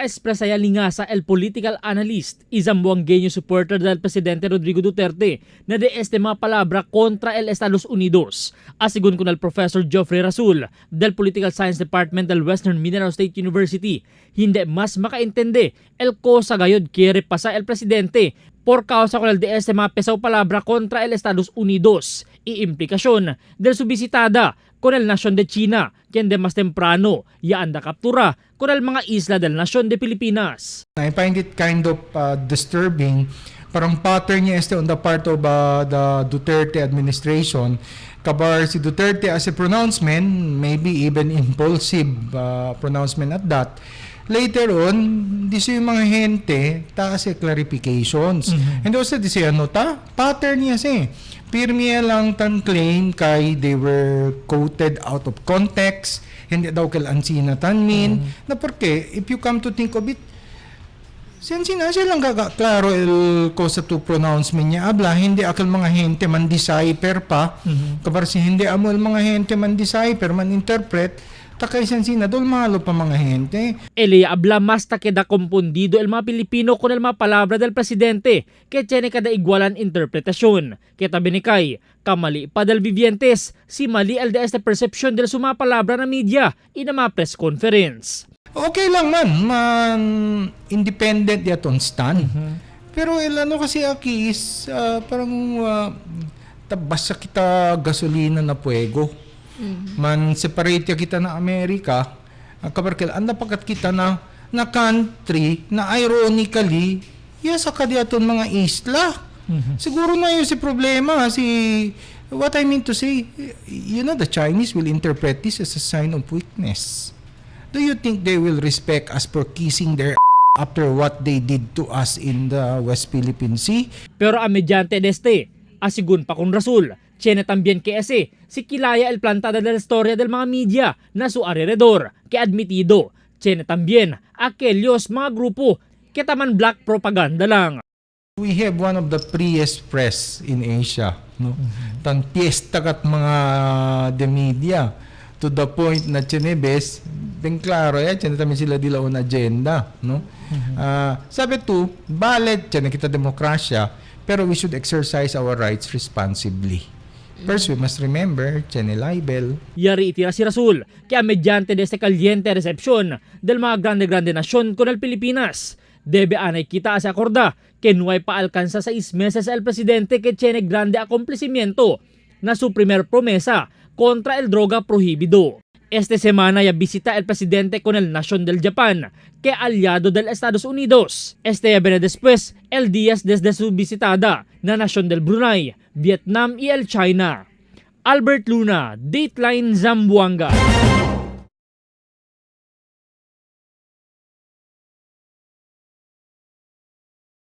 Ya expresa ya lingasa el political analyst y zamboangueño supporter del presidente Rodrigo Duterte na de este mga palabra contra el Estados Unidos. Asigun con el Professor Geoffrey Rasul del Political Science Department del Western Mindanao State University, hindi mas makaintende el cosa gayod quiere pasa el presidente por causa con el de este mga pesaw palabra contra el Estados Unidos y implikasyon del su visitada con el nasyon de China, quien de mas temprano ya anda kaptura con el mga isla del nasyon de Pilipinas. I find it kind of disturbing. Parang pattern niya este on the part of the Duterte administration. Kabar si Duterte as a pronouncement, maybe even impulsive pronouncement at that. Later on, di siya yung mga gente, taas eh, clarifications. And also, di siya ano ta, pattern niya siya. Pirmi lang tan claim kay they were quoted out of context, hindi daw kel ansina tan mean, na porque if you come to think of it, Siya siya lang gaga, klaro el cosa tu pronouncement niya habla, hindi akal mga gente man decipher pa. Kabar si hindi amo el mga gente man decipher, man interpret, takay siya sina dol malo pa mga gente. Elia habla mas ta queda confundido el mga Pilipino con el mga palabra del presidente que tiene kada igualan interpretación. Que tabi ni kay, kamali pa del vivientes, si mali el de esta percepción del suma palabra na media y na mga press conference. Okay lang man, man independent yaton stand. Pero el ano kasi aki is parang tabasa kita gasolina na puego. Man separate ya kita na Amerika, kabarkel anda pakat kita na na country na ironically yes kadiaton mga isla. Siguro na yun si problema si what I mean to say, the Chinese will interpret this as a sign of weakness. Do you think they will respect us for kissing their after what they did to us in the West Philippine Sea? Pero a mediante deste, asigun pa con Rasul, tiene también que ese, si kilaya el plantada de la historia del mga media na su alrededor, que admitido, tiene también aquellos mga grupo que taman black propaganda lang. We have one of the freest press in Asia, no? Tan fiesta kat mga de media to the point na Chinebes, ben klaro ya, tiene también sila dila una agenda, no? Ah, sabi tu, balet tiene kita demokrasya, pero we should exercise our rights responsibly. First, we must remember, tiene libel. Yari itira si Rasul, que a mediante de este caliente recepción del mga grande-grande nasyon con el Pilipinas. Debe anay kita se acorda que no hay pa alcanza 6 meses el presidente que tiene grande acontecimiento na su primer promesa contra el droga prohibido. Esta semana ya visita el presidente con el nación del Japan, que aliado del Estados Unidos. Este ya viene después el días desde su visitada na nación del Brunei, Vietnam y el China. Albert Luna, Dateline Zamboanga.